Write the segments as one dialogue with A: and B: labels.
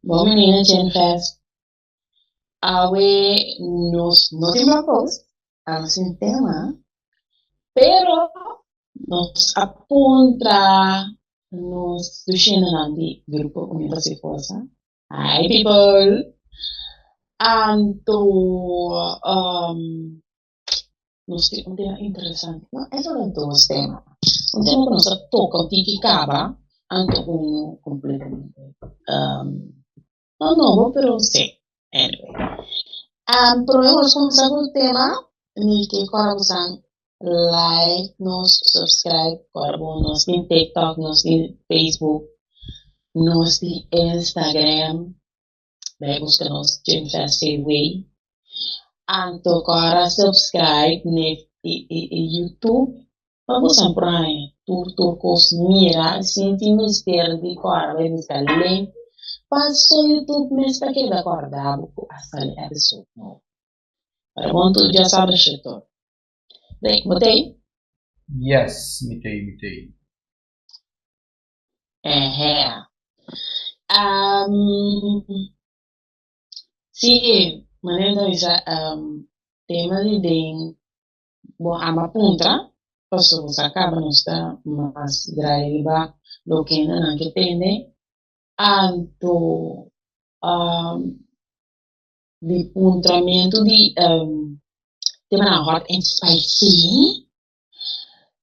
A: Bon menina Genfest. Awe nos no tin blog post, awe sin tema, pero nos a puntra nos dushendenan di Grupo Union pa Si Forsa. Hi people! Anto nos tin un tema interesante. No, e tabata dos tema. Un tema ku nos a toka un tiki kaba, anto unu kompletamente no nobo, pero si. Anyway. Promé ku nos kuminsá ku e tema, mi ke kòrda ku san like nos, subscribe, kòrda bo nos tin TikTok, nos tin Facebook, nos tin Instagram. Bai buska nos Gymfest TV. Anto kòrda subscribe ne e YouTube pa bo san por haña tur tur kos mira sin tin mester di kòrda bai buska link paso YouTube mes ta keda kòrda bo ku a sali episode nobo. Pero bon tur dja sabi shito. Rick, bo t'ei?
B: Yes, mi t'ei, mi t'ei.
A: Ehe. Sí, manera mi ta bisa tema di den bo ama puntra, pasobra bo sa kaba nos ta mas drai riba loke hendenan ke tende. Anto di puntramentu di temanan hot and spicy.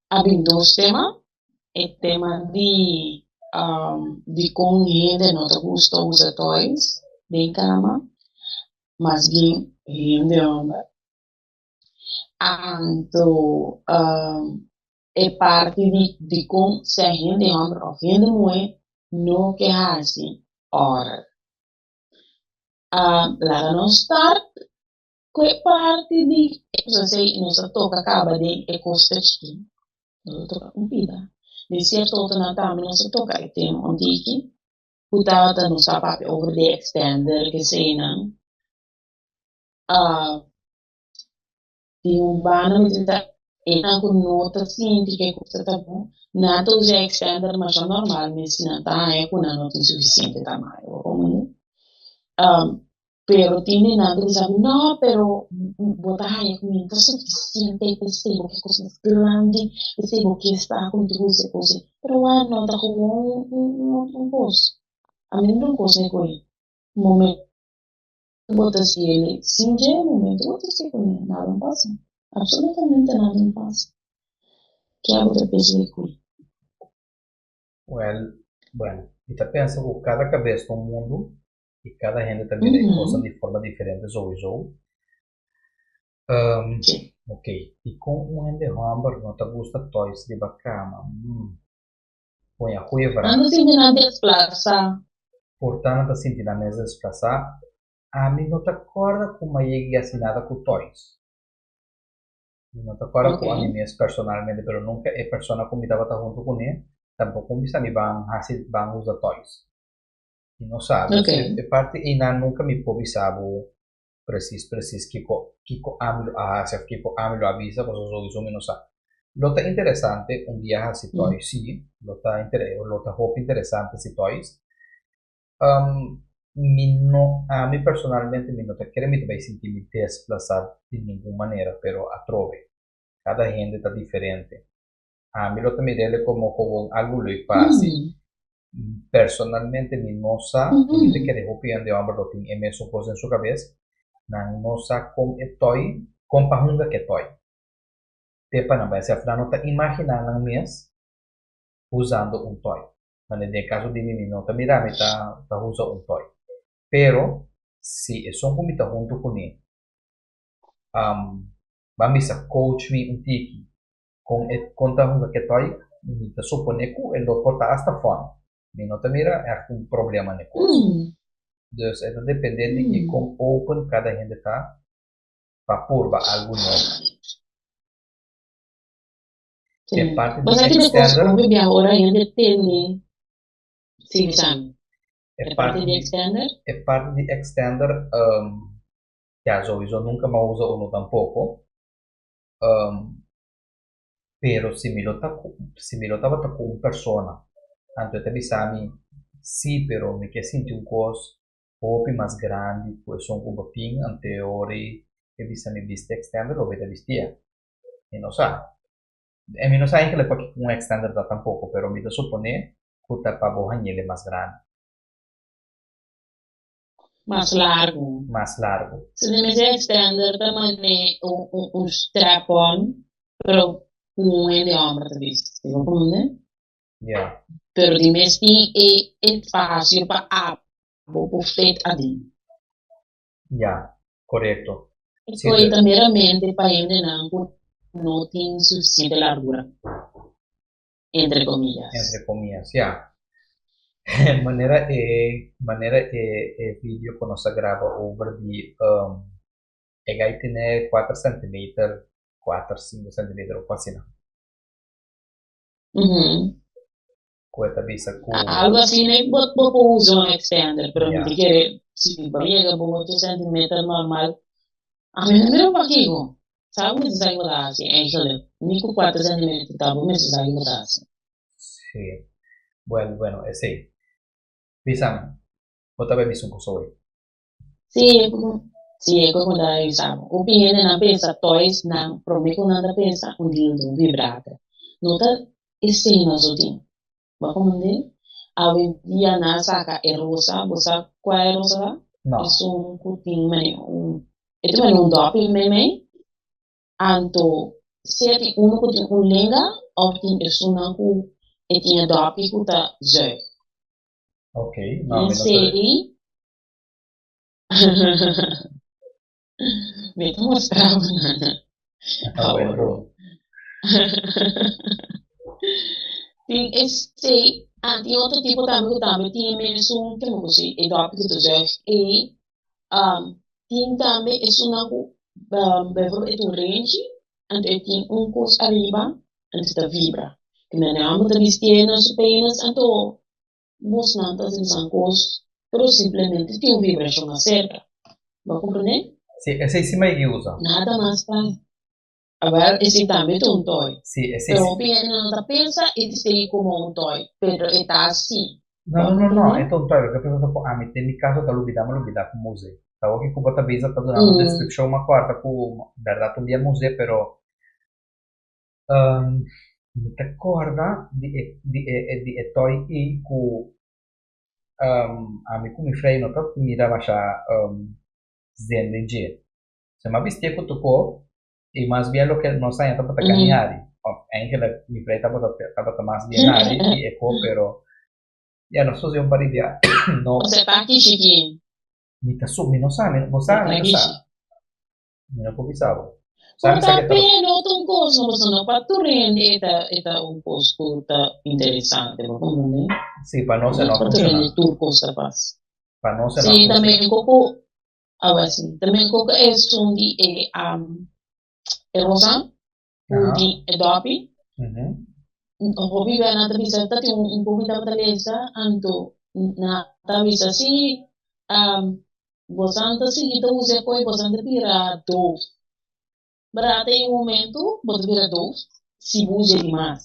A: A bin dos tema, e tema di dikon hende no ta gusta usa toys den kama, mas bien hende homber. Anto e parti di dikon sea hende homber of hende muhe no ke hasi oral. Laga nos start Ku e parti di e kos esei nos a toka kaba den e kos ta chikí, nos a toka un pida. Den sierto otronan tambe nos a toka e tema un tiki, ku tabata nos ta papia over di extender keseinan. Di un banda mi ta esnan ku no ta sinti ku e kos ta bon, nan ta usa extender masha normal mes si nan ta haña ku nan no tin sufisiente tamaño. Bo comprende? Pero tin di nan ta bisa bo, no, pero bo ta haña ku mi no ta sufisiente, p'esei bo ke kos mas grandi, p'esei bo ke sta ku mi ta usa e kos ei. Pero wak no ta gewoon un kos. Ami no ta un kos ei ku ei. Momento bo ta siele sin dje, momento bo ta siele kuné, nada no pasa. Absolutamente nada no pasa. Ke abo ta pensa di kui?
B: Wèl, bueno, mi ta pensa ku kada kabes ta un mundu i kada hende ta mira e kosnan di forma diferente souiso. Ok, dikon un hende hòmber no ta gusta toys riba kama? Hmm, poña goeie vraag.
A: Nan ta sinti nan desplasá.
B: Por ta nan ta sinti nan mes desplasá? Ami no ta kòrda ku mi a yega i hasi nada ku toys. Mi no ta kòrda ku ami mes personalmente, pero nunka e persona ku mi tabata huntu kuné tampoko bisa mi ban hasi, ban usa toys. Mi no sa, dus e parti einan nunka mi por bisa bo presis presis kiko kiko ami lo a hasi òf kiko ami lo a bisa pasobra souiso mi no sa. Lo ta interesante un dia hasi toys si, lo ta lo ta hopi interesante si toys. Mi no ami personalmente mi no ta kere mi ta bai sinti mi desplasa di ningun manera pero atrobe kada hende ta diferente. Ami lo ta mir'el komo kowon algu leuk pa hasi. Personalmente mi no sa i mi ta kere hopi hende hòmber lo tin e mesun kos den su kabes, nan no sa kon e tòi, kon pa hunga ku e tòi. Te pa nan bai hasi afnan no ta imaginá nan mes usando un tòi. Manera den e kaso di mi, mi no ta mira mi ta ta usa un tòi. Pero si esun ku mi ta huntu kuné ban bisa coach mi un tiki Kon e kon ta hunga ketòi, mi ta suponé ku e lo por ta asta fòn. Mi no ta mira ègt un problema n'e kos. Dus e ta dependé di e kon open kada hende ta pa purba algu nobo. E parti di extender. E parti di extender, ya souiso nunka mi a usa unu tampoko. Pero si mi lo ta ku, si mi lo tabata ku un persona, anto e ta bisa mi, Sí, pero mi ke sinti un kos hopi mas grandi ku esun ku bo tin, anto e ora ei e bisa mi bisti extender lo bo ta bistia. Mi no sa. E mi no sa eigenlijk pakiko un extender ta tampoko, pero mi ta suponé ku ta pa bo hañ'el e mas grandi.
A: Mas largu.
B: Mas largu.
A: Si mi mester extender ta mane un strap on, pero ku un hende homber ta bisti. Bo comprende?
B: Ja.
A: Pero di mes tin e espacio pa abo por fit aden.
B: Ja, korekto.
A: E
B: Si
A: koe ta meramente pa hendenan ku no tin sufisiente largura. Entre comillas.
B: Entre comillas, ya. Manera e manera e e video ku nos a graba over di um e gai tene kuater centimeter, kuater sinku centimeter of asina. Ku e ta bisa ku.
A: Algo asina e bo bo por usa un extender, pero mi ta kere si bo yega bo ocho centimeter normal, ami no mira pakiko. Sa bo mester sa ki bo ta hasi eigenlijk, ni ku kuater centimeter ta bo mester sa ki bo ta hasi.
B: Si, bueno, bueno, esei. Bisami, bo ta bai bisa un cosa hoy?
A: Si, si, e ku ta bisa bo. Hopi hendenan pensa toys nan prome ku nan ta pensa un dildo, un vibrator. No ta esei nos lo tin. Bo a komprende? Awendia nan a saka e rosa, bo sa kua e rosa ta?
B: No.
A: Esun ku tin mane un, e tin mane un dòpi meimei, anto sea tin unu ku tin un lenga òf tin esunnan ku e tin e dòpi ku ta zuig.
B: Ok, no, mi no sa.
A: Esei Mi ta mostra bo nan awor. Tin esei, ah, tin otro tipo tambe ku tambe tin e mesun kende ku si e dòpi ku ta zuig ei. Tin tambe esunnan ku bijvoorbeeld e ta un renchi, anto e tin un kos ariba, anto e ta vibra. Kende nan ta bistié na su penis, anto Bosnan ta sinsan kos, pero simplemente tin un vibrashon aserka. Bo a komprendé?
B: Sí, esei sí mi a usa.
A: Nada mas ta. Awel, esei tambe ta un toy.
B: Sí, esei
A: Pero
B: sí.
A: hopi hende no ta pensa esei komo un toy, pero e ta así.
B: No,
A: Bo a
B: no, no, no,
A: komprendé?
B: e ta un toy. Loke pasa ta ku ami den mi kaso ta lubidá, mi lubidá ku mus'é. Ta oki ku bo ta bisa ta duna un deskripshon mas kuarta ku bèrdat un dia mus'é, pero Mi ta kòrda di e di e di e tòi ei ku ami ku mi frei no ta mira masha zen den dje. Se mi a bistié ku tokó i mas bien loke nos haña tabata gani hari. Òf eigenlijk mi frei tabata tabata mas bien hari di e ko pero ya nos hasi un par di bia no.
A: Osea ta kishi ki.
B: Mi ta su mi no sa mi bo sa mi no sa. Mi no por bisa bo. Sa
A: Por
B: mi sa
A: ta
B: ke ta.
A: peno ta un kos no pasobra no pa tur hende e ta e ta un kos ku ta interesante bo comprende?
B: Sí, pa nos e
A: No
B: no a
A: pa tur
B: funciona.
A: hende tur kos ta pas.
B: Pa nos e no a
A: Sí,
B: funciona.
A: tambe koko awa sí, tambe koko esun di e e rosa ku
B: Aha.
A: tin e dòpi.
B: Mhm.
A: Hopi bia nan ta bisa ta tin un poco tabata lesa anto nan ta bisa si bosan ta sigui ta usa e koe bosan ta bira doof pero ata e momento bo ta bira doof si bo usa di mas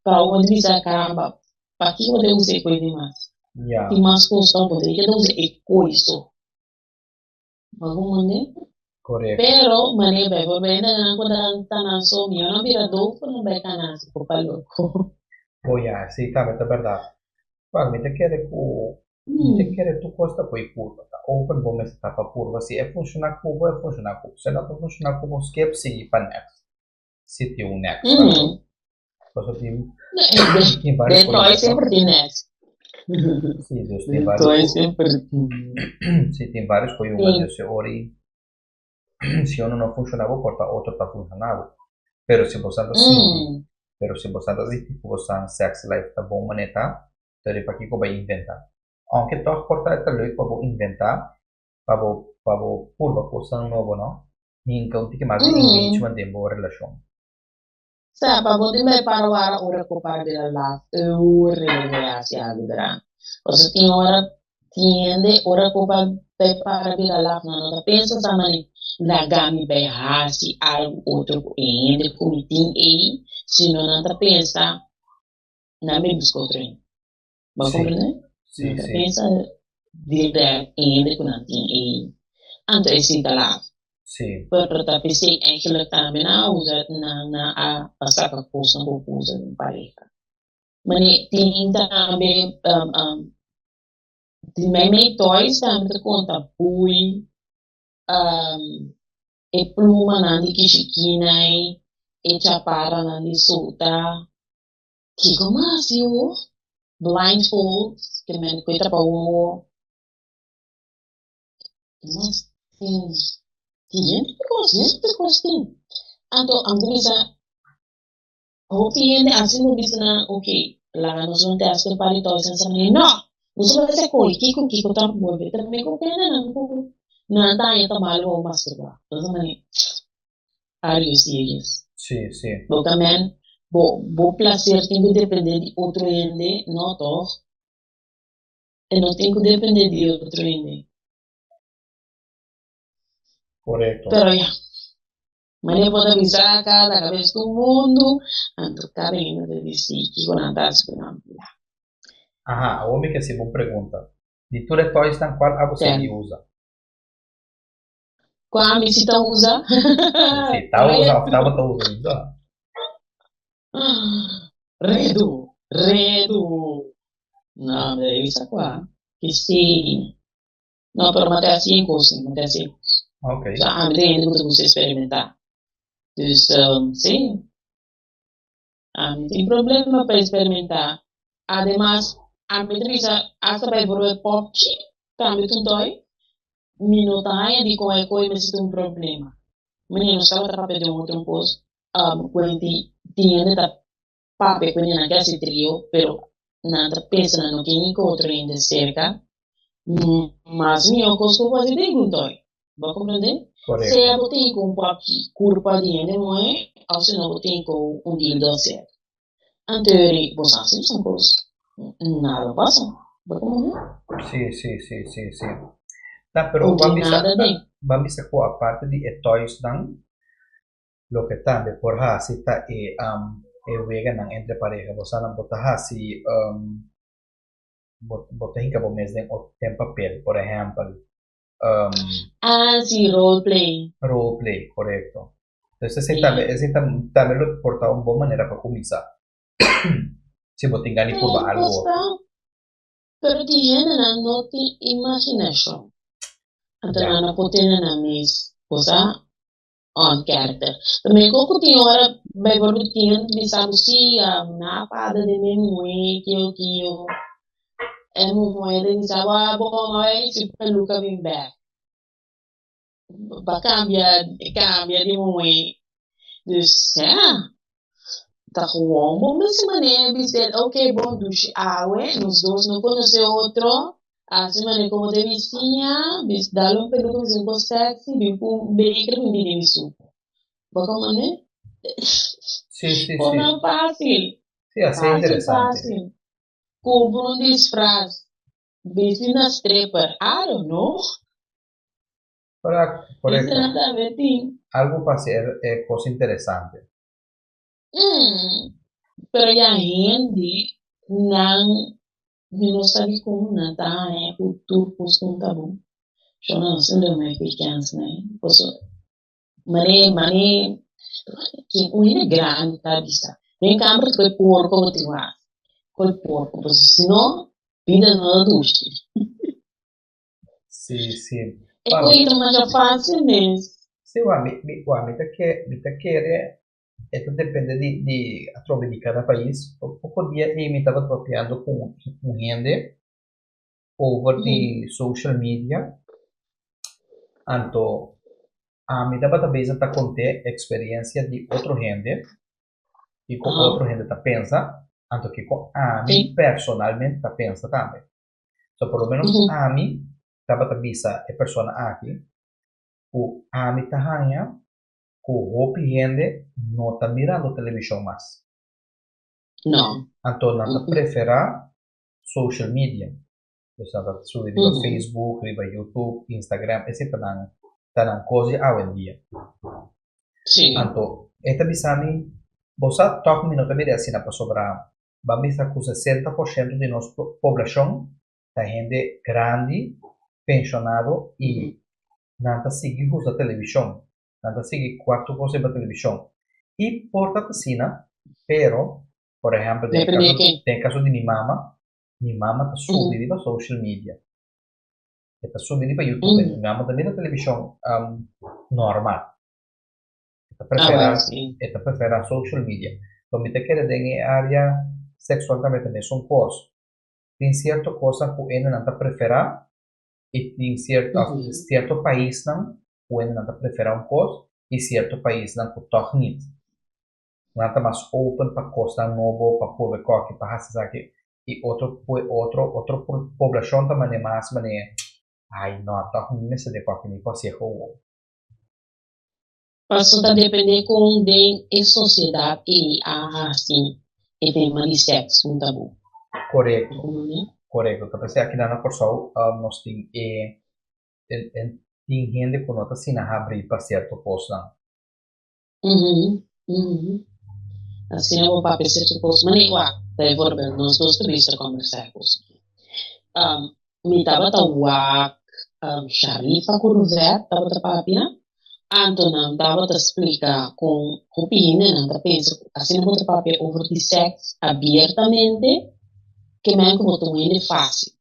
A: pero awor bo ta bisa caramba pakiko bo ta usa e koe di mas tin mas kos bo ta keda usa e koe so. Bo comprende?
B: Correcto.
A: Pero manera bijvoorbeeld nan cu ta nan so mihor nan bira doof cu nan bay cana así poco a loco.
B: Oh ya, esey tambe ta berdad. Bueno, mi ta kere cu mi ta kere tur cos ta por purba. Ta open bo mester ta pa purba. Si e funciona cu bo, e funciona cu bo. Si e no ta funciona cu bo, skip sigui pa next. Si tin un next. Pasobra tin tin varios
A: Den toy semper tin next.
B: Si, dus tin
A: Den
B: varios
A: toy semper tin.
B: Si, tin varios ku yunga dus e ora ei si uno no funciona bo por ta otro ta funciona bo. Pero si bo sa ta sinti, pero si bo sa ta sinti ku bo sa sex life ta bon manera ta, ta pakiko bai inventa. Aunke tog por ta e ta leuk pa bo inventa, pa bo pa bo purba kosnan nobo no, hinka un tiki mas di engagement den bo relashon.
A: Sa, pa bo tin bai para wara ora ku para bira laf, ora bo bai hasi algu grandi. Pasobra tin ora tin hende ora ku bai para bira laf nan no ta pensa sa manera. Laga mi bai hasi algu otro ku e hende ku mi tin ei, sino nan ta pensa nan bai buska otro hende. Bo a komprendé? Nan ta pensa dirèkt e hende ku nan tin ei. Anto esei ta laat. Pero ta p'esei eigenlijk tambe nan a usa nan nan a saka kosnan ku usa den pareha. Mane tin tambe di meimei toys tambe ta konta bui e plumanan di kishikinai, e chaparanan di sota. Kiko mas yu? Blindfolds, ke men ku e tapa wowo. Ke mas tin? Tin hende kos, hende kos tin. Anto ami ta bisa Hopi hende asi no bisa nan, ok, laga nos un test un par di toys nan sa manera, no! Nos a bisa koe kiko kiko ta bolbe ta me ku kende nan ku nan ta haña ta malu o masturbá. Nos a manera, are you serious?
B: Sí, sí.
A: Bo ta men, bo bo placer tin ku depende di otro hende? No toch? E no tin ku depende di otro hende.
B: Korekto.
A: Pero ya. Manera bo ta bisa kada kabes tur mundu, anto kada hende ta disi kiko nan ta hasi ku nan bida.
B: Aha, awor mi ke hasi bo un pregunta. Di tur e toysnan kual abo sigui usa?
A: Kua ami si ta usa?
B: Si ta usa of tabata usa mi sa.
A: Redu, redu. No, mi ta bisa kua. P'esei. No, pero mi ta hasi e kos, mi ta hasi e kos.
B: Ok.
A: So, ami ta hende ku ta gusta eksperimentá. Dus, sí, ami tin problema pa eksperimentá. Ademas, ami ta bisa, asta bijvoorbeeld popchi, tambe ta un toy, mi no ta haña dikon e koe mester ta un problema. Manera nos tabata papia den otro kos, ku tin hende ta papia ku nan ke hasi trio, pero nan ta pensa nan no ke ni ku otro hende serka, mas mihó kos ku bo hasi den ku un toy. Bo a komprendé? Sea bo tin ku un papki kurpa di hende muhé òf si no bo tin ku un dildo serka. Anto yori bo sa hasi esun kos, nada lo pasa. Bo a komprendé?
B: Sí, sí, sí, sí, sí. Ta, pero
A: No tin nada den.
B: Ban bisa ku aparte di e toysnan, Loke tambe por hasi ta e e weganan entre pareha. Bo sa nan bo ta hasi bo bo ta hinka bo mes den otro den papel. Por ehèmpel
A: Ah si, role play.
B: Role play, korekto. Entonces esei tambe esei tambe lo por ta un bon manera pa kuminsá. Si bo tin gana di purba algu otro.
A: Pero tin hendenan no tin imaginashon. Anto nan no por tene nan mes. Bo sa? On character. Tambe con cu tin ora bijvoorbeeld tin hende ta bisa bo si na fada den mi muhe kio kio e muhe ta bisa bo ah bo a bay si peluca bin bek ba cambia cambia di muhe dus ja ta gewoon bo mester manera bisa el ok bon dushi awe nos dos no conoce otro Asi manera como te bisiña, bis dal un peluca bisa un poco sexy, bin cu un beker bin bini mi supo. Bo comprende?
B: Sí, sí, sí.
A: Cosnan fácil.
B: Sí, así es
A: Fácil,
B: interesante.
A: fácil. Cumpra un disfraz, bisti na stripper, I don't know.
B: Para, correcto.
A: Esnan tambe tin.
B: Algo pa hacer e cosa interesante.
A: Mm, pero ya hende nan Mi no sa dikon nan ta haña ku tur kos kon ta bon. Yo no sinti un mei kens nei. Paso mane mane kin un hende grandi ta bisa den kamber ta koe porko bo tin wak. Koe porko paso si no bida no ta dushi.
B: Sí, sí.
A: E koe ta masha fácil mes.
B: Sí, wak mi mi wak mi ta ke mi ta kere E ta depende di di atrobe di kada pais. Poko dia ei mi tabata papiando ku un hende over di social media, anto ami tabata bezig ta kont'é eksperensia di otro hende, kiko otro hende ta pensa, anto kiko ami personalmente ta pensa tambe. So por lo menos ami tabata bisa e persona aki ku ami ta haña ku hopi hende no ta mirando televishon mas.
A: No.
B: Anto nan ta preferá social media. Dus nan ta subi riba Facebook, riba YouTube, Instagram, esei ta nan Ta nan kos di awendia.
A: Sí.
B: Anto e ta bisa mi, Bo sa tòg mi no ta mira asina pasobra ban bisa ku 60% di nos poblashon ta hende grandi, penshonado i nan ta sigui usa televishon, nan ta sigui wak tur kos riba televishon. I por ta asina, pero por ehèmpel den e
A: Depende
B: kaso
A: di ken.
B: den e kaso di mi mama, mi mama ta subi riba social media. E ta subi riba YouTube. Mi mama ta mira televishon normal. E ta
A: Ah,
B: prefera,
A: well, sí.
B: e ta prefera social media. So mi ta kere den e área seksual tambe ta mesun kos. Tin sierto kosnan ku hendenan ta prefera i tin sierto sierto paisnan ku hendenan ta prefera un kos i sierto paisnan ku tòg nit. Nan ta mas open pa kosnan nobo, pa purba koki, pa hasi esaki i otro otro otro poblashon ta mane mas mane ai no tòg mi mester de koki mi por hasié gewoon.
A: Paso ta depende kon den e sosiedat ei a hasi e tema di sèks un tabú.
B: Korekto, korekto. Ta p'esei akinan na Kòrsou nos tin e tin hende ku no ta asina habrí pa sierto kosnan.
A: Asina bo papia sierto kos. Mane wak, bijvoorbeeld, nos dos ta bisa kòmbersá e kos aki. Mi tabata wak Sharifa ku Ruvette tabata papia, anto nan tabata splika kon hopi hendenan ta pensa ku asina bo ta papia over di sèks abiertamente, ke men ku bo ta un hende fásil.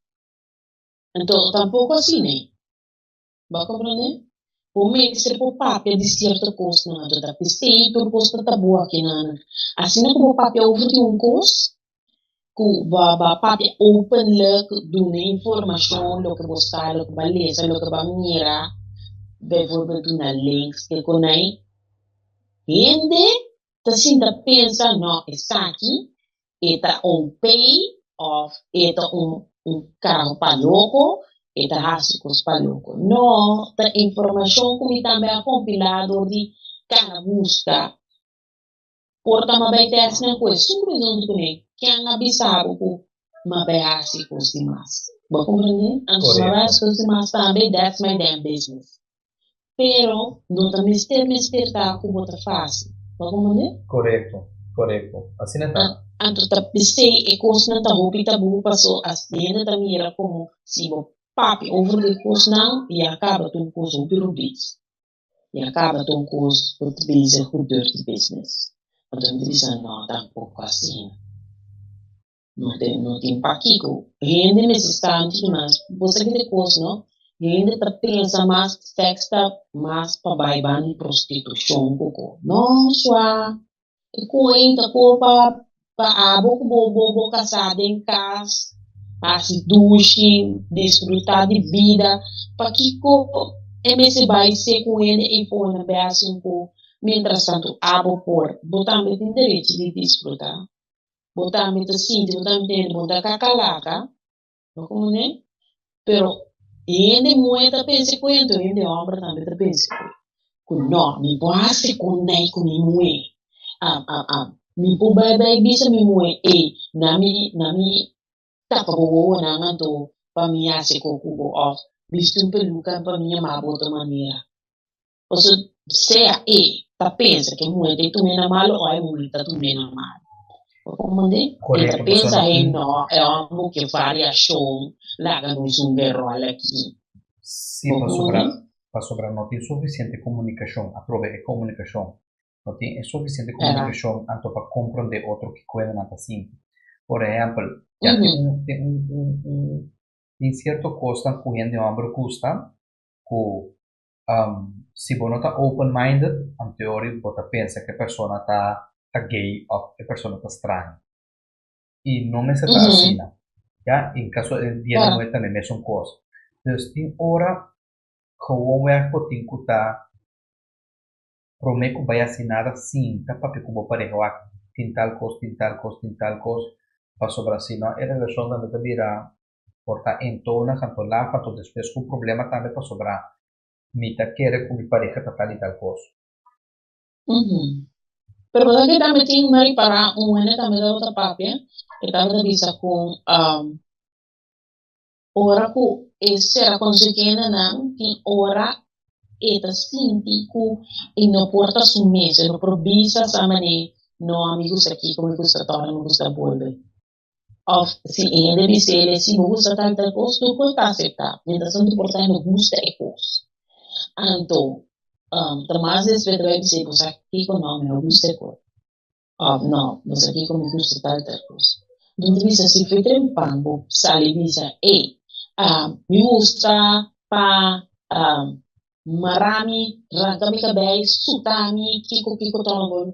A: Anto tampoko asina ei. Bo a komprondé? Bo mester por papia di sierto kosnan, anto ta p'esei tur kos ta tabú akinan. Asina ku bo papia over di un kos, ku bo a bo a papia openlijk, duna informashon, loke bo sa, loke bo a lesa, loke bo a mira, bijvoorbeeld duna links ke konai, hende ta sinta pensa, no, esaki e ta un pay of e ta un un karaho pa loko, e ta hasi kos pa loko. No, ta informashon ku mi tambe a kompilá dor di kana buska. Por ta m'a bai tèst nan ku esun ku mi ta huntu kuné, ken a bisa bo ku m'a bai hasi kos di mas? Bo a komprendé? Anto si m'a bai hasi kos di mas tambe, that's my damn business. Pero no ta mester mester ta ku bo ta fásil. Bo a komprendé?
B: Korekto, korekto. Asina ta.
A: Anto ta p'esei e kosnan ta hopi tabú paso as hende ta mira komo si bo papia over di e kosnan ya kaba ta un kos hopi rubis, ya kaba ta un kos bo ta bezig ku dirty business. Anto mi ta bisa no tampoko asina. No tin, no tin pakiko. Hende mester sta un tiki mas, bo sa kende kos no, hende ta pensa mas seks ta mas pa bai ban di prostitushon ku ko. No sua, e koe ta ko pa pa abo ku bo bo bo kasá den kas, hasi dushi, disfrutá di bida, pakiko e mester bai se ku hende ei for na bai hasi un ko, mientras tanto abo por, bo tambe tin derechi di disfrutá. Bo tambe ta sinti, bo tambe ta hende, bo ta kakalaka, no komo ne? Pero hende muhé ta pensa ku hende, hende hòmber tambe ta pensa ku ku no, mi por hasi ku nai ku mi muhé. Ah, ah, ah, mi por bai bai bisa mi muhé, ey, na mi, na mi tapa bo wowonan anto pa mi hasi ku ku bo òf bisti un peluka pa mi yama bo otro manera. Pasobra sea e ta pensa ku e muhé ta e tum'é na malu òf e muhé ta tum'é na malu. Bo komprendé? E ta
B: Korekto, pasobra
A: pensa,
B: no
A: hey
B: tin.
A: no, e hòmber ke variashon, laga nos un beròl aki.
B: Sí,
A: Bo
B: pasobra,
A: komprendé?
B: pasobra no tin sufisiente komunikashon, atrobe e komunikashon. No tin e sufisiente
A: Era.
B: komunikashon anto pa komprondé otro kiko hendenan ta sinti. Por ehèmpel, ya tin un, tin un, un, un, tin sierto kosnan ku hende hòmber gusta ku Si bo no ta open minded, anteori bo ta pensa ku e persona ta ta gay òf e persona ta straño. I no mester ta asina. Ya, en kaso e dia di muhé tambe mesun kos. Dus tin ora gewoonweg bo tin ku ta promé ku bai hasi nada sinta papia ku bo pareha wak tin tal kos, tin tal kos, tin tal kos, pasobra si no e relashon tambe ta bira Por ta entonas anto laf anto despues cu problema tambe pasobra mi ta kere cu mi pareha ta tal y tal cos.
A: Pero bo sa ke tambe tin m'a ripara un hende tambe tabata papia e tabata bisa cu ora cu e sera con su kendenan tin ora e ta sinti ku e no por ta su mes, e no por bisa sa manera, no, mi gusta kiko, mi gusta tòg, mi gusta bolbe. Òf si e hende bis'é si bo gusta tal tal kos, tur kos ta aseptá. Mientras tantu por ta e no gusta e kos. Anto, ta mas despues ta bai bis'é, bo sa kiko? No, mi no gusta e kos. Òf no, bo sa kiko? Mi gusta tal tal kos. Anto mi ta bisa si fui trempan bo sali bisa, ey, mi gusta pa Mara mi, ranka mi kabei, suta mi, kiko kiko tòmbol.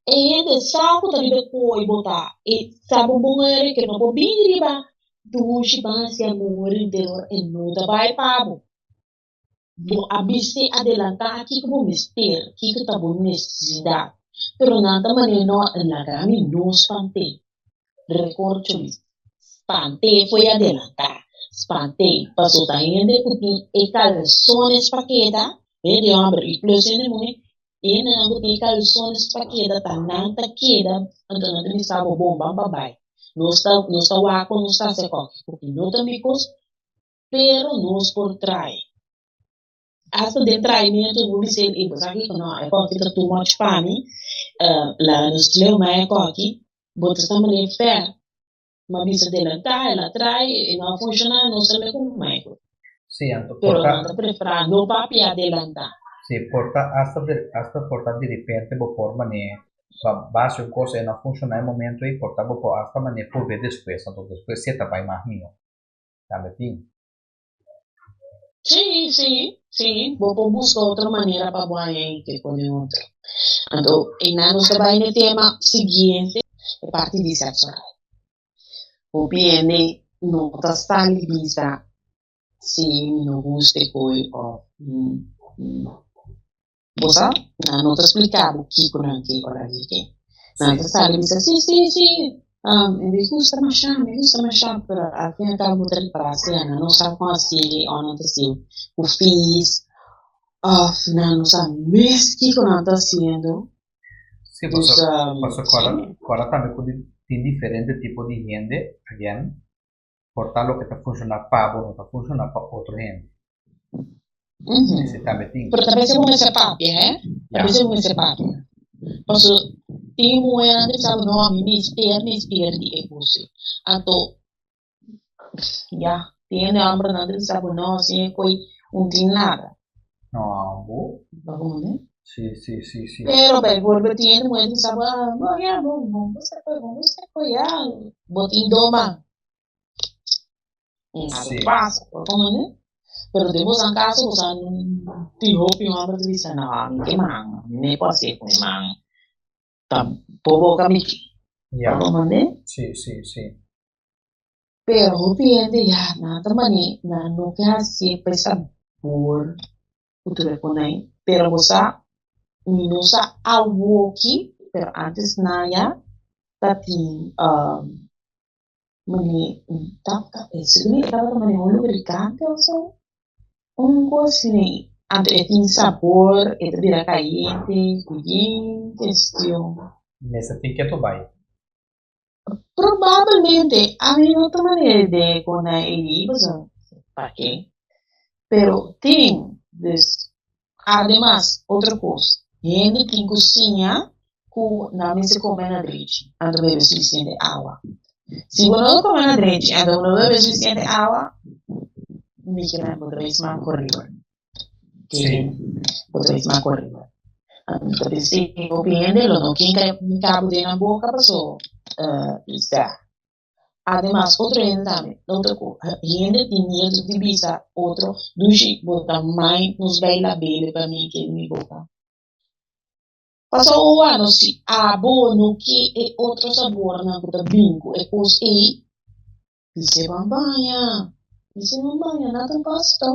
A: E hende sa ku ta riba e koi bo ta, e sa bo bon ere ke no por bin riba dushi ban hasi amor henter e no ta bai pa bo. Bo a bis'é adelantá kiko bo mester, kiko ta bo nesesidat, pero nan ta manera no laga mi no spant'é. Recorcholis, Spant'é foi adelantá, spant'é, paso ta hende ku tin e kalsones pa keda, hende hòmber i plus hende muhé, e hendenan ku tin e kalsones pa keda ta nan ta keda, anto nan ta bisa bo bon ban pa bai, nos ta nos ta wak kon nos ta hasi akòki, porque no ta mi kos, pero nos por trae. Hasta den traimiento bo bisa el, bo sa kiko no, e koki ta too much pa mi, laga nos leu mai e koki, bo ta sta manera fer, mi a bisa delantá, el a trai, e no a funshoná, nos ta mei ku Michael.
B: Sí, anto
A: Pero
B: por ta.
A: nan ta preferá no papia adelantá.
B: Sí, por ta hasta de, hasta por ta direpente bo por manera ba base un kos e no a funshoná e momento ei, por ta bo por hasta manera purbe despues, anto despues si e ta bai mas mihó. Tambe tin.
A: Sí, sí, sí, bo por busca otro manera pa bo haña y ke pone otro. Anto, einan nos ta bai na e tema siguiente, e parti di sexo oral. Hopi hende no ta sali bisa si mi no gusta e koe of bo sa, nan no ta splica bo kiko nan ke ora di ke. Nan ta sali bisa si, si, si, mi gusta masha, mi gusta masha, pero al fin y al cabo bo ta ripara si nan no sa con hacié of nan ta hacié cu fees of nan no sa mes kiko nan ta haciendo.
B: Sí, paso, paso kora, kora tambe ku tin diferente tipo di hende, again, por ta loke ta funciona pa bo no ta funciona pa otro hende. Ese tambe tin.
A: Pero ta bes bo mester papia, he? Ta bes bo mester papia. Paso tin muhernan ta bisa bo no, mi mester mester di e cos ei. Anto, ya, tin hende hombernan ta bisa bo no, sin e coi un tin nada.
B: No, bo.
A: Bo comprende?
B: Sí, sí, sí, sí.
A: Pero bijvoorbeeld tin hende muher ta bisa bo, ah, bo ya, bo, bo gusta coi, bo gusta coi, ya, bo tin doma. Nada pasa, bo comprende? Pero den boso caso boso tin hopi homber ta bisa no, mi ke man, mi no por hacié cu mi man, ta boboca mi ke.
B: Ya.
A: Bo comprende?
B: Sí, sí, sí.
A: Pero hopi hende ya nan ta mane nan no ke hacié pa e sabor cu tur e con ai. Pero bo sa, mi no sa awoki, pero antes nan ya ta tin Mane un tabata segun mi e tabata mane un lubricante of so, un cos asina anto e tin sabor e ta bira cayente cu yen cuestion.
B: Mester tin ketu bai.
A: Probablemente ami no ta manera idea con nan e yi pasobra pake pero tin dus Ademas, otro kos, hende tin ku siña ku nan mester kome na drechi, anto bebe sufisiente awa. Si bo no ta kome na drechi anto bo no bebe sufisiente awa, mi ke men bo ta bai sma koriba.
B: Sí.
A: Bo ta bai sma koriba. Anto p'esei hopi hende lo no kin kai kabu den nan boka paso sa. Ademas, otro hende tambe, otro ku hende tin miedu di bisa otro, Dushi, bo ta mai nos bai labele pa mi ke mi boka. Pasobra oa no si abo no ke e otro sabornan ku ta bin ku e kos ei, bis'e ban baña, bis'e ban baña, nada pasa to.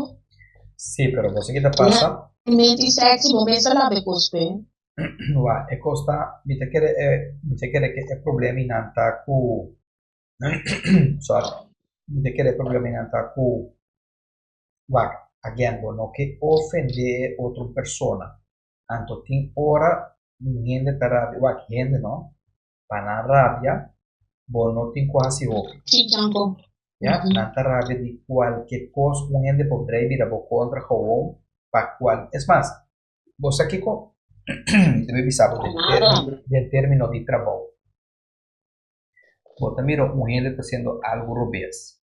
B: Sí, pero bo sa ki ta pasa?
A: Menti sexy, bo mes ta laba e kos pe.
B: Wak, e kos ta, mi ta kere e, mi ta kere ke e probleminan ta ku, sorry, mi ta kere e probleminan ta ku, wak, again, bo no ke ofende e otro persona, anto tin ora un hende ta rabia, wak, hende no, pa nan rabia, bo no tin ku hasi hopi.
A: Sí, tampo.
B: Ya, nan ta rabia di kualke kos, un hende por drei bira bo kontra gewoon. Pa cual, es mas, bo sa kico? Mi ta bay bisa bo den termino, den termino di trabou. Bo ta mira un hende ta haciendo algo robes.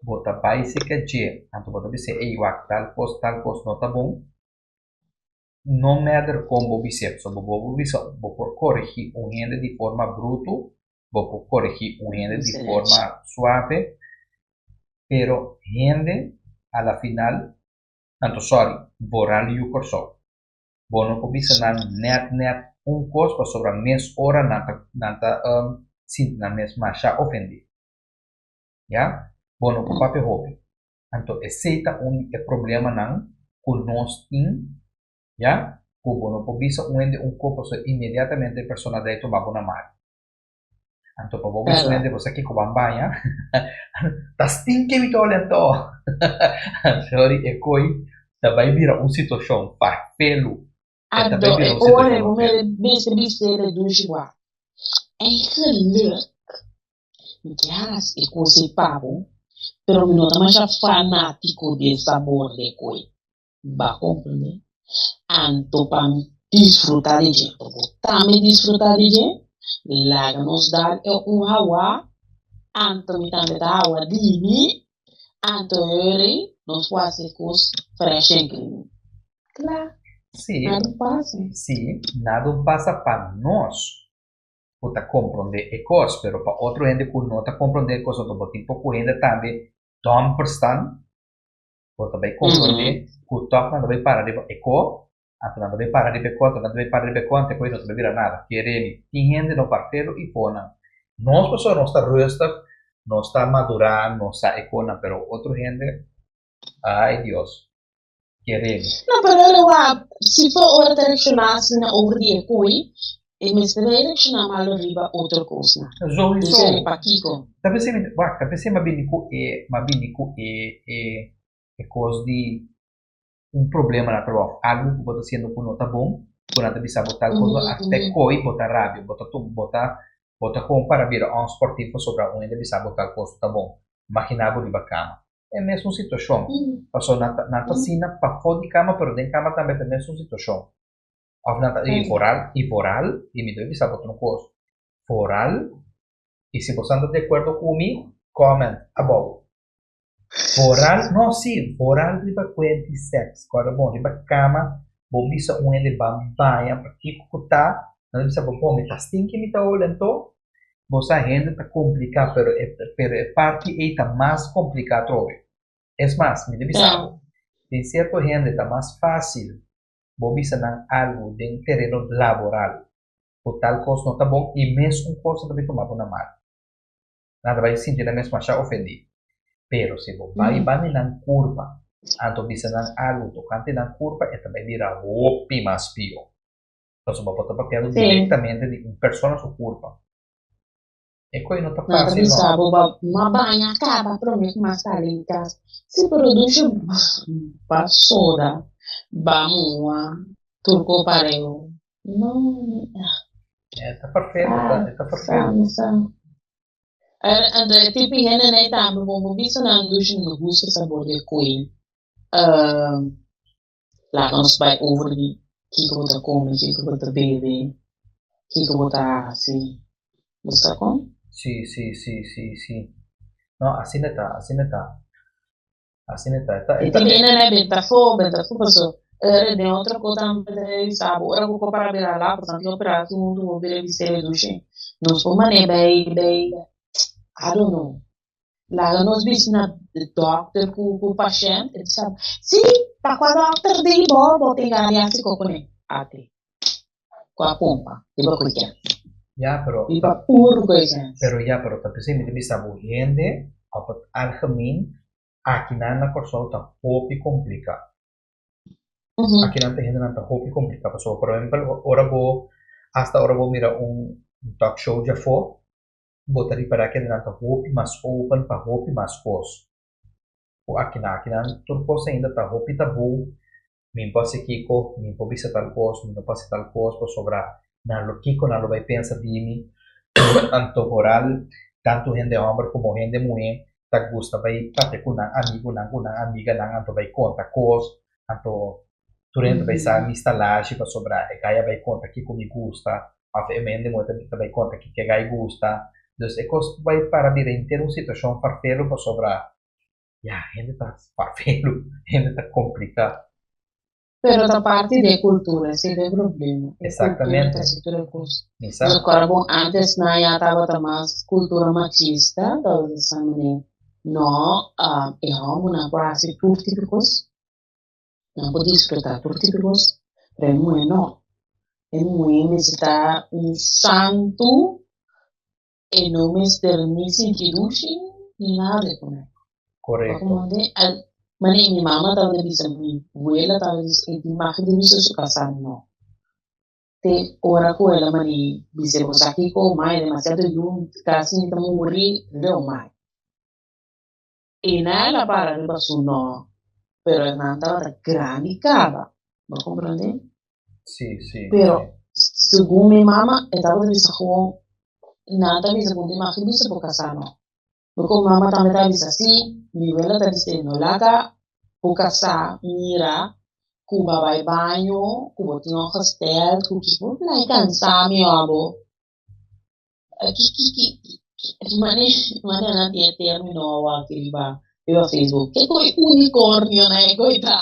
B: Bo ta bay cerca dje, anto bo ta bis'é, ey wak, tal cos, tal cos no ta bon. No matter con bo bis'é, pasobra bo bo bisa, bo por coregi un hende di forma bruto, bo por coregi un hende di forma suave, pero hende a la final, anto sorry, boral yu Kòrsou. Bo no por bisa nan nèt nèt un kos pasobra mes ora nan ta nan ta sinti nan mes masha ofendí. Ya? Bo no por papia hopi. Anto esei ta un di e problemanan ku nos tin, ya, ku bo no por bisa un hende un kos pasobra inmediatamente e persona dei tuma bo na mal. Anto pa bo bisa un hende bo sa kiko ban baña, ta stinki mi tole anto. Sorry, e koi ta bai bira un situashon farfelu. E ta
A: Anto
B: bai bira
A: e
B: un
A: ora
B: situashon
A: bo
B: farfelu.
A: mester bis'é redushi wak. Eigenlijk mi ke hasi e kos ei pa bo, pero mi no ta masha fanátiko di e sabor di e koi. Bo a komprendé? Anto pa mi disfrutá di dje, pa bo tambe disfrutá di dje, laga nos dal e un hawa, anto mi tambe ta hawa di mi, anto heri nos por hasi e kos fresh en clean. Kla,
B: Sí,
A: nada pasa.
B: sí, nada pasa pa nos ku ta komprondé e kos, pero pa otro hende ku no ta komprondé e kos, anto bo tin poko hende tambe dòm verstan, bo ta bai komprondé ku tòg nan ta bai para riba e ko, anto nan ta bai para riba e ko, anto nan ta bai para riba e ko, anto e ko ei no ta bai bira nada. Kere mi, tin hende no parfelo i fonan. Nos pasobra nos ta rustig, nos ta madurá, nos sa e konan, pero otro hende, ai Dios, kere mi.
A: No, pero ora wak, si for ora ta reakshoná asina over di e koe, e mester a reakshoná malo riba otro kosnan.
B: Sowieso.
A: Entonces, pakiko?
B: Ta p'esei mi, wak, ta p'esei mi a bini ku e, mi a bini ku e, e, e kos di un problema na trabou, algu ku bo ta hasiendo ku no ta bon, ku nan ta bisa bo tal kos, hasta e koi bo ta rabia, bo ta tuma, bo ta, bo ta kon para bira onsportief pasobra un hende a bisa bo tal kos no ta bon. Imaginá bo riba kama. E mesun situashon. Pasobra nan ta, nan ta asina pafó di kama, pero den kama tambe ta e mesun situashon. Of nan ta, i foral, i foral, i mi ta bisa bo otro kos, foral, i si bosan ta di akuerdo ku mi, comment abou. Foral, no si, foral riba kuenti sèks, kòrda bon, riba kama, bo bisa un hende ban baña, pakiko ku ta, nan ta bisa bo, bon, mi ta stinki mi ta hole anto, bo sa hende ta kompliká, pero e, pero e parti ei ta mas kompliká atrobe. Es mas, mi ta bisa bo, den sierto hende ta mas fásil bo bisa nan algu den tereno laboral ku tal kos no ta bon i mes un kos nan ta bai tuma bo na mal. Nan ta bai sinti nan mes masha ofendí. Pero si bo bai banda di nan kurpa anto bisa nan algu tokante nan kurpa e ta bai bira hopi mas pió. Pasobra bo ta papiando direktamente di un persona su kurpa. E koe no ta
A: Nan ta
B: fácil, no.
A: bisa bo ba ma baña kaba prome ku mas sali di kas. Si produce ba soda, ba mua, tur ko pareu. No, mi ah.
B: E ta farfelu,
A: Sa,
B: e ta
A: sa,
B: farfelu.
A: mi sa. Anto e tipi hendenan ei tambe bo bo bisa nan dushi no gusta sabor di e koe. Laga nos bai over di kiko bo ta kome, kiko bo ta bebe, kiko bo ta hasi. Bo sa kon?
B: Sí, sí, sí, sí, sí. No, asina ta, asina ta. Asina ta. E ta,
A: E
B: e ta,
A: tin hende na benta afó, benta afó paso ora den otro ko tambe ta bisa bo ora ku ko para bira la pasobra nan tin opera tur huntu bo bira bis'é redushi. Nos por manera bai bai I don't know. Laga nos bisti na dokter ku ku pashent, e bisa, si, ta kua dokter di bo, bo tin gana di hasi koko ne? Ate, kua pompa, riba ku kens.
B: Ya, pero,
A: Riba puru ku e kens.
B: pero ya, pero ta p'esei mi ta bisa bo hende op het algemeen akinan na Kòrsou ta hopi kompliká. Akinan ta hendenan ta hopi kompliká pasobra por ehèmpel ora bo asta ora bo mira un talk show djafó bo ta ripará ku nan ta hopi mas open pa hopi mas kos ku akinan. Akinan tur kos ainda ta hopi tabú, mi por hasi kiko, mi por bisa tal kos, mi no por hasi tal kos pasobra nan lo kiko nan lo bai pensa di mi. Anto foral tantu hende hòmber komo hende muhé ta gusta bai papia ku nan amigunan, ku nan amiganan anto bai konta kos. Anto tur hende ta bai sa mi stalashi pasobra e gai a bai konta kiko mi gusta òf e hende muhé ta bai konta kiko e gai gusta. Dus e kos bai para bira henter un situashon farfelu pasobra ya hende ta farfelu, hende ta kompliká.
A: Pero ta parti di e kultura, esei ta e problema. E kultura
B: Exactamente.
A: ta hasi tur e kos.
B: Mi sa.
A: Nos kòrda bon antes nan ya tabata mas kultura machista, tabata sa manera no e hòmbernan por hasi tur tipo di kos, nan por disfrutá tur tipo di kos, pero e muhé no. E muhé mester ta un santu, e no mester ni sinti dushi ni nada di kuné.
B: Korekto.
A: Mane mi mama tabata bisa, mi wela tabata bisa, e tin mag di bisa su kasá no. Te ora ku el a mane bisa bo sa kiko mai demasiado yu kasi mi ta muri leu mai. E na el a para riba su no, pero nan tabata grandi kaba, bo komprende?
B: Sí, sí,
A: Pero
B: sí.
A: segun mi mama e tabata bisa gewoon nan ta bisa ku tin mag di bisa bo kasá no. Mi ku mama tambe ta bisa si, mi wela ta bis'é no laga bo kasá mira ku bo a bai baño, ku bo tin un gestèld, ku kiko, bo plai kansá mi abo. Ki ki ki mane mane nan tin e término awaki riba riba Facebook, ke koe unicornionan e koe ta?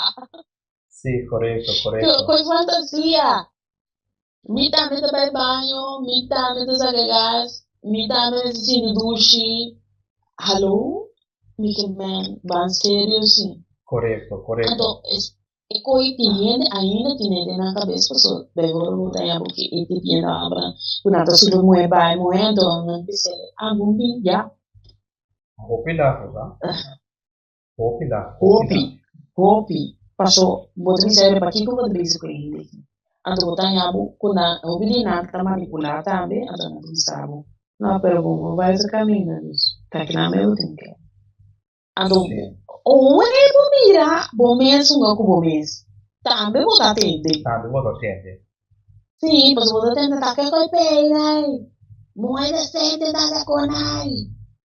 B: Sí, korekto, korekto.
A: Koe fantasia! Mi tambe ta bai baño, mi tambe ta saca gas, mi tambe mester sinti dushi. Hallo? Mi ke men, ban serio si.
B: Korekto, korekto.
A: Anto, es, e koi tin hende ainda tine den nan kabes paso bijvoorbeeld bo ta haña bo ke e tipiendo abra ku nan ta subi muhé bai muhé anto nan bisa ah bon bin ya.
B: Hopi laf, sa. Hopi laf, hopi
A: Hopi,
B: laf.
A: hopi. Paso bo ta bisa awe pakiko bo ta bisa ku e hende aki. Anto bo ta haña bo ku nan, hopi di nan ta manipulá tambe, anto nan ta bisa bo, no, pero bo no bai otro kaminda, dus ta kinan me bo tin ke. Anto
B: Sí.
A: ora bo mira bo mes hunga ku bo mes, tambe bo ta tende.
B: Tambe bo ta tende.
A: Sí, pasobra bo ta tende ta ke koi pei, muhé decente ta sa kon ai.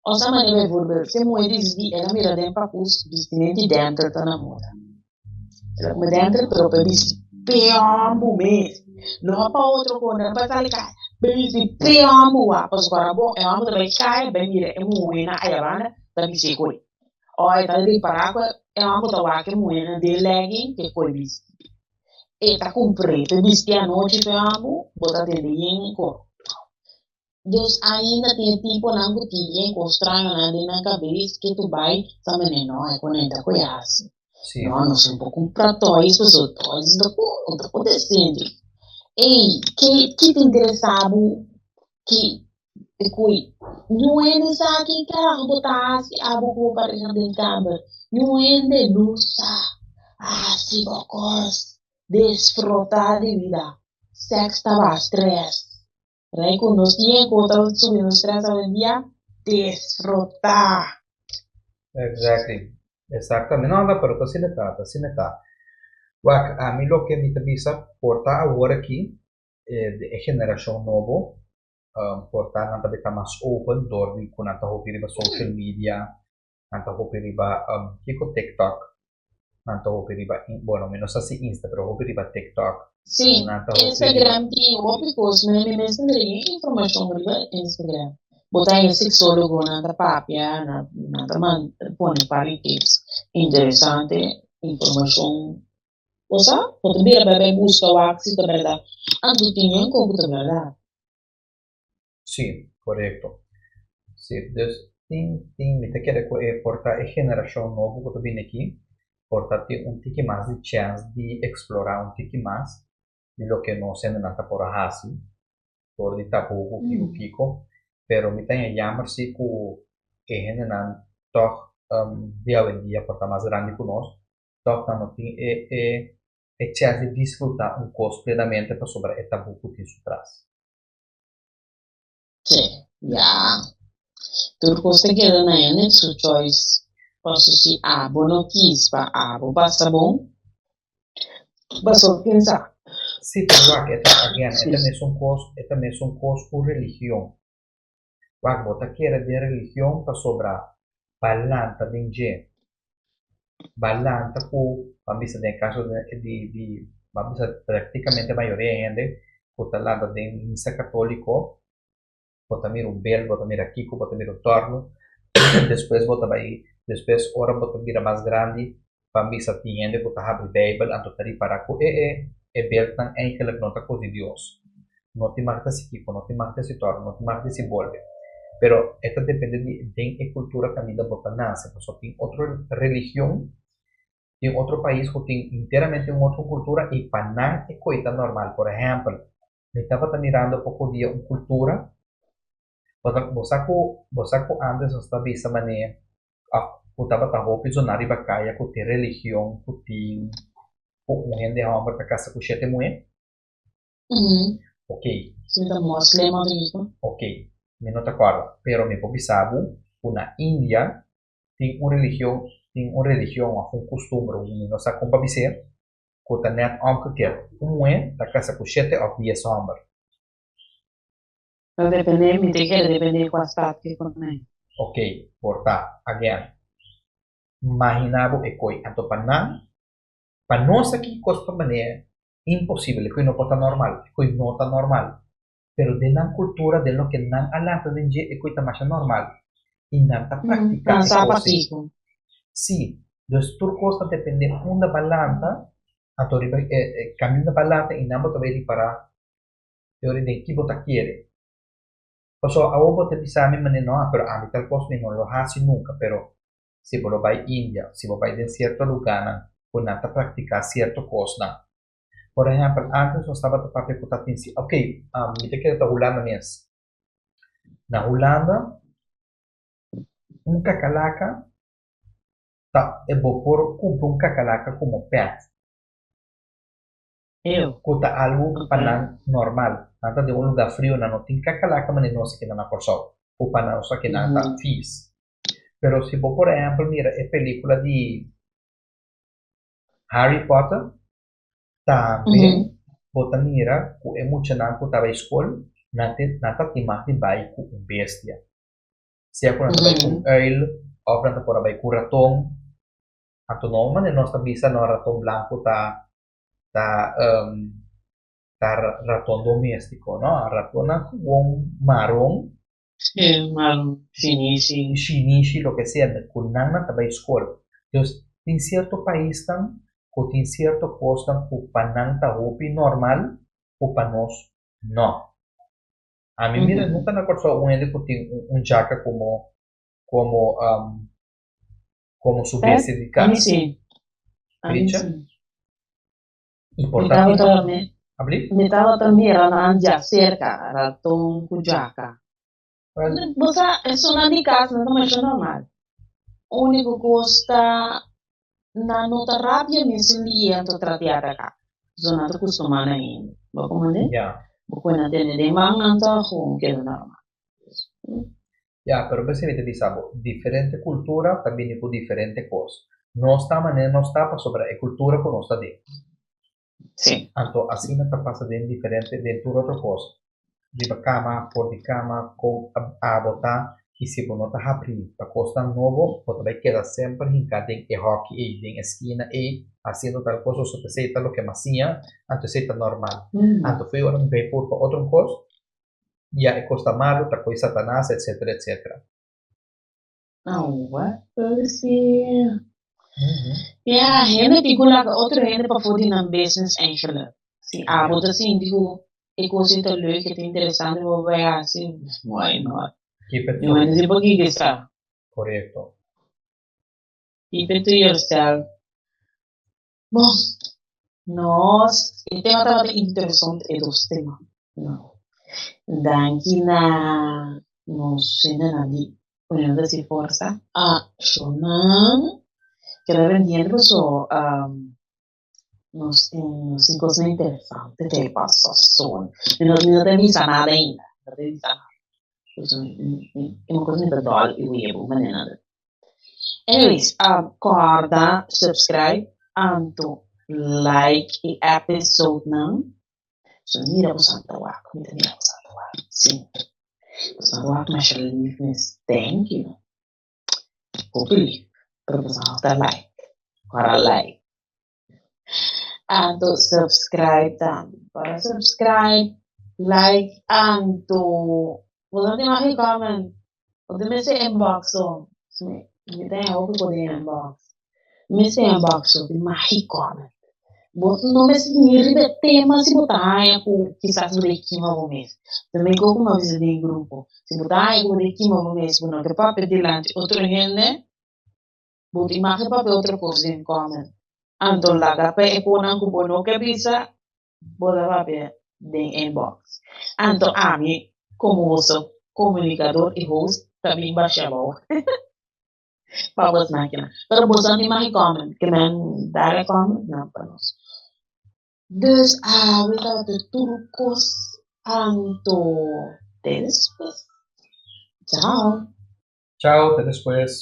A: Osa manera bijvoorbeeld, si e muhé disidí el a mira den pakus bistimenti denter ta na moda. El a kume denter pero pa e bisti peombu mes. No pa otro kon, no pa sali kai. Pa e bisti peombu wak, pasobra ora bon e homber ta bai kai bai mira e muhénan ayabanda ta bisti e koi. O e ta ripará ku e homber ta wak e muhénan den legging ke koi bisti. E ta kumpr'é p'e bisti anochi p'e amo, bo ta tende yen kor. Dus ainda tin e tiponan ku tin yen kos strañonan den nan kabes ke tu bai sa mene no e konen ta koe hasi.
B: Sí.
A: No, nos no por kumpra toys pasobra toys no ta por no ta por desente. Ey, ke ki ta interesa bo ki e koe niun hende sa kin karaho bo ta hasi abo ku bo pareha den kamber. Niun hende no sa. Hasi bo kos, disfruta di bida. Sèks ta baha strès. Rei ku nos tin ku ta subi nos strès awendia, disfruta.
B: Exactly. Exactamente. No, no, pero ta asina ta, ta asina ta. Wak, ami loke mi ta bisa por ta awor aki, e generashon nobo, por ta nan ta beta mas open dor di ku nan ta hopi riba social media, nan ta hopi riba kiko TikTok, nan ta hopi riba, bueno mi no sa si Insta pero hopi riba TikTok,
A: Sí,
B: nan ta hopi riba.
A: Instagram tin hopi kos, mi mi mes ta mira yen informashon riba Instagram. Bo ta haña seksólogonan ta papia, nan nan ta pone un par di tips interesante, informashon. Bo sa, bo ta bira bai bai buska wak si ta bèrdat. Anto tin yen kon ku ta bèrdat.
B: Sí, korekto. Sí, dus tin, tin, mi ta kere ku e por ta e generashon nobo ku ta bini aki, por ta tin un tiki mas di chèns di eksplorá un tiki mas di loke nos hendenan ta por a hasi, dor di tabu ku kiko kiko, pero mi ta haña yammer sí ku e hendenan tòg di awendia por ta mas grandi ku nos, tòg nan no tin e e e chèns di disfrutá un kos plenamente pasobra e tabu ku tin su tras.
A: Sí, ya. Tur kos ta keda na hende su choice. Paso si abo no kis pa abo pasa bon, paso ken sa.
B: Sí, pero wak, e ta, again, e ta mesun kos, e ta mesun kos ku religion. Wak, bo ta kere den religion pasobra pa lanta den dje. Ba lanta ku, ban bisa den e kaso di di ban bisa praktikamente mayoria hende ku ta lanta den misa katoliko, bo ta mira un bel, bo ta mira kiko, bo ta mira un tòrnu, despues bo ta bai, despues ora bo ta bira mas grandi, ban bisa tin hende ku ta habri beibel anto ta ripará ku e e e beltnan eigenlik no ta kos di Dios. No tin mag di hasi kiko, no tin mag di hasi tòrnu, no tin mag di hasi bolbe. Pero e ta depende di den e kultura kaminda bo ta nase, pasobra tin otro religion, tin otro pais ku tin enteramente un otro kultura i pa nan e koi ta normal. Por ehèmpel, mi tabata mirando poko dia un kultura, bo ta bo sa ku bo sa ku antes nos ta bisa manera òf ku tabata hopi zona riba kaya ku tin religion ku tin ku un hende hòmber ta kasa ku shete muhé? Ok.
A: Si ta moslem òf kiko?
B: Ok, mi no ta kòrda, pero mi por bisa bo ku na India tin un religion, tin un religion òf un kustumber, mi no sa kon pa bis'é, ku ta nèt omgekeerd. Un muhé ta kasa ku shete òf dies hòmber.
A: Ta dependé, mi ta kere dependé kua stat ke konai.
B: Ok, por ta. Again, imaginá bo e koi. Anto pa nan, pa nos aki kos ta manera imposibel, e koi no por ta normal, e koi no ta normal. Pero den nan kultura, den loke nan a lanta den dje, e koi ta masha normal. I nan ta praktiká
A: Nan
B: e
A: sa
B: kos ei.
A: pakiko.
B: Sí, dus tur kos ta dependé unda bo a lanta, anto riba e kaminda bo a lanta i nan bo ta bai ripará e ora den ki bo ta kere. Pasobra awor bo ta bisa mi manera, no, pero ami tal kos mi no lo hasi nunka, pero si bo lo bai India, si bo bai den sierto lugánan ku nan ta praktiká sierto kosnan. Por ehèmpel, ántes nos tabata papia ku ta tin si, ok, mi ta kere ta Hulanda mes. Na Hulanda, un kakalaka ta, bo por kumpra un kakalaka komo pèt.
A: Ew.
B: Ku ta algu pa
A: Ok.
B: nan normal. Nan ta den un lugá frio, nan no tin kakalaka manera nos aki na Kòrsou, ku pa nos aki nan ta vies. Pero si bo por ehèmpel mira e pelíkula di Harry Potter, tambe bo ta mira ku e muchanan ku ta bai skol, nan te nan ta tin mag di bai ku un bestia. Sea ku nan ta bai ku un uil òf nan ta por a bai ku raton. Anto no manera nos ta bisa no raton blanku ta ta ta raton doméstiko, no. Ratonnan gewoon maron.
A: Sí, maron, shinishi.
B: Shinishi, loke sea, ku nan nan ta bai skol. Dus tin sierto paisnan ku tin sierto kosnan ku pa nan ta hopi normal ku pa nos no. Ami mira nunka na Kòrsou un hende ku tin un djaka komo komo komo su bestia di
A: Ami
B: kas.
A: sí, ami
B: Richa?
A: sí.
B: I por
A: Mi
B: ta tin
A: tabata mi,
B: Abli?
A: mi tabata mira nan djaserka, raton ku djaka.
B: Well,
A: Bo sa, esunnan di kas nan ta masha normal. Úniko kos ta nan no ta rabia mes un dia anto tratea ta ka. So nan ta kustumá na hende. Bo komprendé?
B: ya.
A: Bo koe nan tene den man nan ta gewoon keda normal.
B: Ya, pero b'esei mi ta bisa bo, diferente cultura ta bini cu diferente cos. Nos ta manera nos ta pasobra e cultura cu nos ta den.
A: Sí.
B: Anto asina ta pasa den diferente, den tur otro cos. Riba cama, for di cama, con abo ta y si bo no ta habri pa cosnan nobo, bo ta bay keda semper hinca den e hoki ey, den e skina ey, haciendo tal cos, pasobra esey ta loke mas siña, anto esey ta normal. Anto fo'i ora mi bay purba otro cos, Ya e kos ta malu, ta koe Satanas, etcetera, etcetera.
A: Awa, sí. Ya, hende tin ku laga otro hende pafó di nan business eigenlijk. Si abo ta sinti ku e kos ei ta leuk, e ta interesante pa bo bai hasi, why not?
B: Keep it
A: Mi manda si por kiko sa.
B: Korekto.
A: Keep it to yourself. Bon, nos, e tema tabata interesante, e dos tema. No. Danki na nos hendenan di Union ta Si Forsa. A shownan keda pendiente paso nos tin nos tin cosnan interesante te pasa soon. Mi no mi no ta bisa nada ainda, mi no ta bisa nada. Paso mi un cos mi ta dòl i webo manera. Anyways, kòrda subscribe anto like e episode nan. So mi mira boso ta wak, mi ta mira boso ta wak, si. Boso ta wak masha lief mes, thank you. Hopi lief, pero boso ta like. Ora like. Anto subscribe tambe. Ora subscribe, like, anto bo no tin mag comment. Bo tin mester inbox so. Mi ta haña hopi ku den inbox. Mester inbox so tin mag comment. Bo no mester ni riba e tema si bo ta haña ku kisas bo ta kima bo mes. Tambe ku mi a bisa den grupo. Si bo ta haña ku bo ta kima bo mes, bo no ke papia dilanti otro hende. Bo tin mag di papia otro kos den comment. Anto laga pa e konan ku bo no ke bisa, bo ta papia den inbox. Anto ami komo boso komunikador i host ta bin basha abou pa bos makina. Pero boso no tin mag di comment, ke men dal e comment nan pa nos. Dus awe tabata tur kos anto te despues. Chao.
B: Chao, te despues.